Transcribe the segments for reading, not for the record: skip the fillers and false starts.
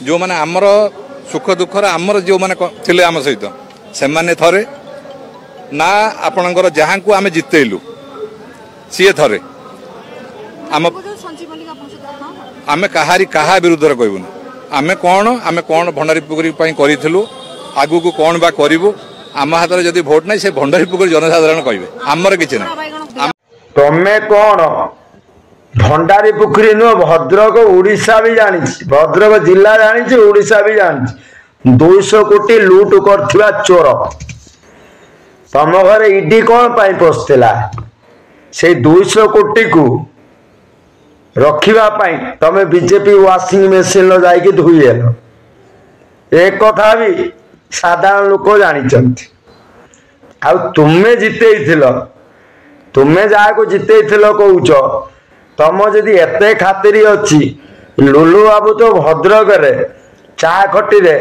ଯେଉଁମାନେ ଆମର ସୁଖ ଦୁଃଖର ଆମର ଯେଉଁମାନେ ଥିଲେ ଆମ ସହିତ, ସେମାନେ ଥରେ ନା ଆପଣଙ୍କର ଯାହାଙ୍କୁ ଆମେ ଜିତେଇଲୁ ସିଏ ଥରେ ଆମ ଆମେ କାହାରି କାହା ବିରୁଦ୍ଧରେ କହିବୁନି। ଆମେ କ'ଣ ଭଣ୍ଡାରୀ ପୋଖରୀ ପାଇଁ କରିଥିଲୁ, ଆଗକୁ କ'ଣ ବା କରିବୁ, ଆମ ହାତରେ ଯଦି ଭୋଟ ନାହିଁ ସେ ଭଣ୍ଡାରୀ ପୋଖରୀ ଜନସାଧାରଣ କହିବେ, ଆମର କିଛି ନାହିଁ। ତମେ କ'ଣ ଭଣ୍ଡାରୀ ପୋଖରୀ ନୁହଁ, ଭଦ୍ରକ ଓଡ଼ିଶା ବି ଜାଣିଛି, ଭଦ୍ରକ ଜିଲ୍ଲା ଜାଣିଛି, ଓଡ଼ିଶା ବି ଜାଣିଛି। 200 କୋଟି ଲୁଟ କରିଥିବା ଚୋର, ତମ ଘରେ ଇଡି କ'ଣ ପାଇଁ ପଶିଥିଲା? ସେଇ 200 କୋଟିକୁ ରଖିବା ପାଇଁ ତମେ ବିଜେପି ୱାସିଂ ମେସିନ୍ର ଯାଇକି ଧୋଇ ହେଲ। ଏ କଥା ବି ସାଧାରଣ ଲୋକ ଜାଣିଛନ୍ତି। ଆଉ ତୁମେ ଜିତେଇଥିଲ, ତୁମେ ଯାହାକୁ ଜିତେଇଥିଲ କହୁଛ, ତମ ଯଦି ଏତେ ଖାତିରି ଅଛି, ଲୁଲୁ ବାବୁ ତ ଭଦ୍ରକରେ ଚା ଖଟିରେ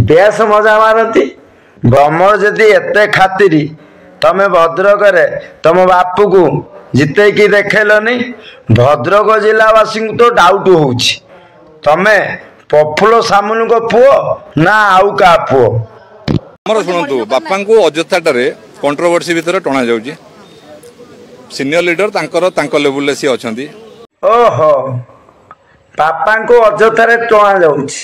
ବେଶ ମଜା ମାରନ୍ତି। ତମର ଯଦି ଏତେ ଖାତିରି, ତମେ ଭଦ୍ରକରେ ତମ ବାପୁକୁ ଜିତେଇକି ଦେଖେଇଲନି। ଭଦ୍ରକ ଜିଲ୍ଲାବାସୀଙ୍କୁ ତ ଡାଉଟ୍ ହଉଛି ତମେ ପ୍ରଫୁଲ୍ଲ ସାମୁଲଙ୍କ ପୁଅ ନା ଆଉ କାହା ପୁଅ। ଆମର ଶୁଣନ୍ତୁ, ବାପାଙ୍କୁ ଅଯଥାଟାରେ କଣ୍ଟ୍ରୋଭର୍ସି ଭିତରେ ଟଣା ଯାଉଛି। ସିନିୟର ଲିଡର ତାଙ୍କର ତାଙ୍କ ଲେବୁଲରେ ସିଏ ଅଛନ୍ତି। ଓହୋ, ବାପାଙ୍କୁ ଅଯଥାରେ ଟଣା ଯାଉଛି।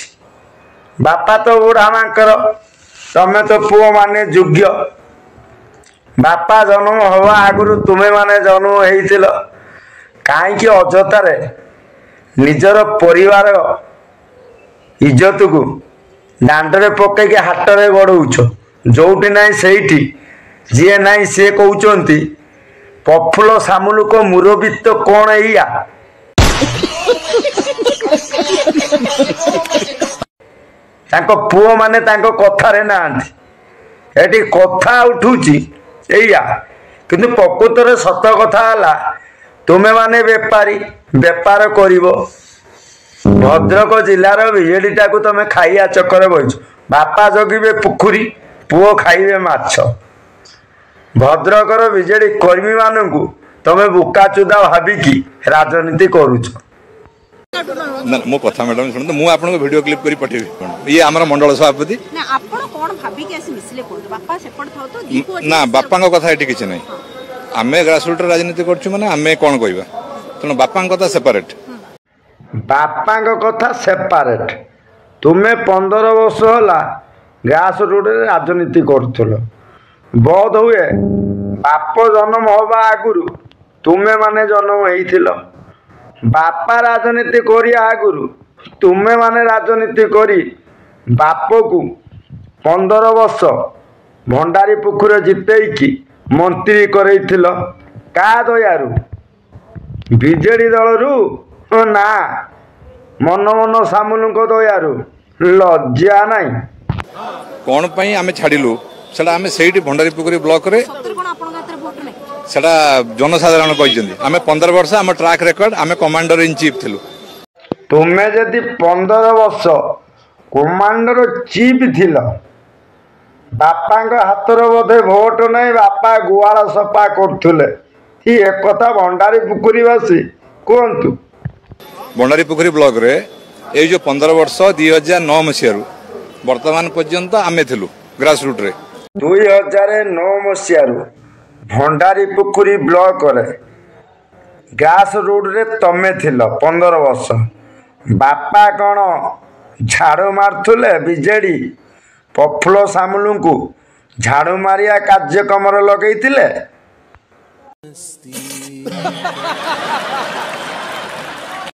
ବାପା ତ ବୁଢ଼ା ମାଙ୍କର, ତମେ ତ ପୁଅମାନେ ଯୋଗ୍ୟ। ବାପା ଜନ୍ମ ହେବା ଆଗରୁ ତୁମେମାନେ ଜନ୍ମ ହେଇଥିଲ। କାହିଁକି ଅଯଥାରେ ନିଜର ପରିବାର ଇଜ୍ଜତକୁ ଦାଣ୍ଡରେ ପକେଇକି ହାଟରେ ଗଡ଼ଉଛ? ଯୋଉଠି ନାହିଁ ସେଇଠି, ଯିଏ ନାହିଁ ସିଏ କହୁଛନ୍ତି ପ୍ରଫୁଲ୍ଲ ସାମୁଲଙ୍କ ମୁରବିତ୍ୱ କ'ଣ ଏଇଆ? ତାଙ୍କ ପୁଅମାନେ ତାଙ୍କ କଥାରେ ନାହାନ୍ତି। ଏଠି କଥା ଉଠୁଛି ଏଇଆ, କିନ୍ତୁ ପ୍ରକୃତରେ ସତ କଥା ହେଲା ତୁମେମାନେ ବେପାରୀ, ବେପାର କରିବ। ଭଦ୍ରକ ଜିଲ୍ଲାର ବିଜେଡ଼ିଟାକୁ ତମେ ଖାଇବା ଚକରେ ବହିଛ। ବାପା ଜଗିବେ ପୋଖରୀ, ପୁଅ ଖାଇବେ ମାଛ। ଭଦ୍ରକର ବିଜେଡ଼ି କର୍ମୀମାନଙ୍କୁ ତମେ ବୋକାଚୁଦା ଭାବିକି ରାଜନୀତି କରୁଛ। ନା, ମୋ କଥା ମ୍ୟାଡ଼ାମ ଶୁଣନ୍ତୁ, ମୁଁ ଆପଣଙ୍କୁ ଭିଡ଼ିଓ କ୍ଲିପ୍ କରି ପଠେଇବି। ଇଏ ଆମର ମଣ୍ଡଳ ସଭାପତି। ନା, ବାପାଙ୍କ କଥା ଏଠି କିଛି ନାହିଁ। ଆମେ ଗ୍ରାସରୁଟ୍ରେ ରାଜନୀତି କରୁଛୁ, ମାନେ ଆମେ କ'ଣ କହିବା, ତେଣୁ ବାପାଙ୍କ କଥା ସେପାରେଟ୍। ବାପାଙ୍କ କଥା ସେପାରେଟ୍। ତୁମେ 15 ବର୍ଷ ହେଲା ଗ୍ରାସ ରୁଟ୍ରେ ରାଜନୀତି କରୁଥିଲ। ବୋଧ ହୁଏ ବାପ ଜନ୍ମ ହେବା ଆଗରୁ ତୁମେମାନେ ଜନ୍ମ ହେଇଥିଲ। ବାପା ରାଜନୀତି କରିବା ଆଗରୁ ତୁମେମାନେ ରାଜନୀତି କରି ବାପକୁ 15 ବର୍ଷ ଭଣ୍ଡାରୀ ପୋଖରୀ ଜିତେଇକି ମନ୍ତ୍ରୀ କରେଇଥିଲ। କାହା ଦୟାରୁ? ବିଜେଡ଼ି ଦଳରୁ ନା ମନମୋହନ ସାମୁଲଙ୍କ ଦୟାରୁ? ଲଜ୍ଜା ନାହିଁ। କ'ଣ ପାଇଁ ଆମେ ଛାଡ଼ିଲୁ ସେଟା ଆମେ ସେଇଠି ଭଣ୍ଡାରୀ ପୋଖରୀ ବ୍ଲକରେ ସେଟା ଜନସାଧାରଣ କହିଛନ୍ତି। ଆମେ 15 ବର୍ଷ ଆମ ଟ୍ରାକ୍ ରେକର୍ଡ, ଆମେ କମାଣ୍ଡର ଇନ୍ ଚିଫ୍ ଥିଲୁ। ତୁମେ ଯଦି 15 ବର୍ଷ କମାଣ୍ଡର ଚିଫ୍ ଥିଲ, ବାପାଙ୍କ ହାତରେ ବୋଧେ ଭୋଟ ନାହିଁ, ବାପା ଗୁହାଳ ସଫା କରୁଥିଲେ। ଏକଥା ଭଣ୍ଡାରୀ ପୋଖରୀବାସୀ କୁହନ୍ତୁ। ଭଣ୍ଡାରୀ ପୋଖରୀ ବ୍ଲକରେ ଏଇ ଯେଉଁ 15 ବର୍ଷ 2009 ମସିହାରୁ ବର୍ତ୍ତମାନ ପର୍ଯ୍ୟନ୍ତ ଆମେ ଥିଲୁ ଗ୍ରାସ ରୁଟ୍ରେ। 2009 ମସିହାରୁ ଭଣ୍ଡାରୀ ପୋଖରୀ ବ୍ଲକରେ ଗ୍ରାସ ରୁଟ୍ରେ ତମେ ଥିଲ 15 ବର୍ଷ। ବାପା କ'ଣ ଝାଡ଼ୁ ମାରୁଥିଲେ? ବିଜେଡ଼ି ପ୍ରଫୁଲ୍ଲ ସାମୁଲଙ୍କୁ ଝାଡ଼ୁ ମାରିବା କାର୍ଯ୍ୟକ୍ରମରେ ଲଗେଇଥିଲେ।